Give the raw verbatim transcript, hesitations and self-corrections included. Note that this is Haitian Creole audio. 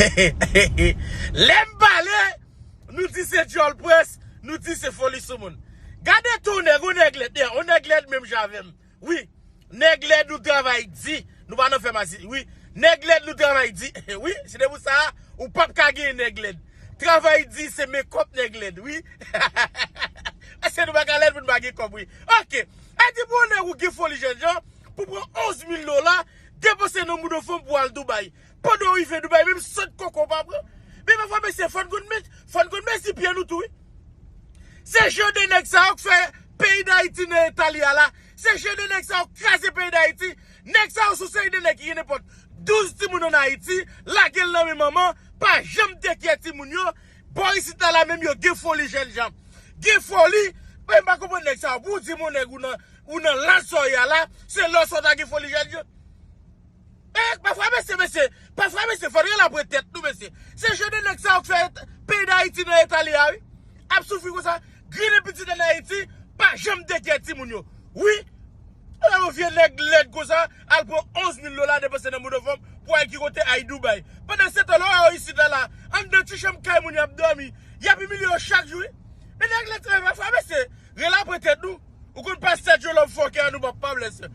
Lè m pale, nou di se djòl près, nou di se foli sou moun. Gade tou nèg, yon nèg lèd, yon nèg lèd menm jan avè m. Wi, nèg lèd nou travay di, nou pa nan fè masi. Wi, nèg lèd nou travay di. Wi, se de pou sa, ou p ap ka genyen nèg lèd. Travay di se mekòp nèg lèd, wi. Èske nou pa ka lèd pou nou pa gen kòb, wi. Oke. E di pou yon nèg ou gen foli jènjan, pou pran onz mil dola, depanse nan Moudon Fanm pou al Dubai. Pandan w rive Dubai, menm sant koko w pa pran. Men pafwa, mesye, fò n konn mezi, fò n konn mezi pye nou tou, wi. Se jan de nèg sa yo k fè peyi Dayiti nan eta li a la. Se jan de nèg sa yo k kraze peyi Dayiti. Nèg sa yo sou seri de nèg ki gen nenpòt douz timoun ann Ayiti, lage l nan men manman, pa janm tekye timoun yo. Bò isit la, la menm yo gen foli jènjan. Gen foli, men m pa konprann nèg sa yo. Pou w di m yon nèg ou nan, ou nan laj sa w ye a la, se lè sa w ta gen foli jènjan. E, pafwa, mesye, mesye, pafwa, mesye, fò n rele apre tèt nou, mesye. Se jan de nèg sa yo k fè et-, peyi Dayiti nan eta li a, wi. Ap soufri konsa, grennen pitit ann Ayiti, pa janm tekye timoun yo. Wi. Ala yon vye nèg lèd konsa, al pran onz mil dola depanse nan Moudon Fanm pou al ki kote, al Dubai. Pandan se tan, lè w wè yo isit la, la, anndan ti chanm kay moun y ap dòmi, y ap imilye yo chak jou, wi. Men nèg lèd, men pafwa, mesye, rele apre tèt nou. Ou konn pastè Djolòm fòkè a nou p ap pa blèse.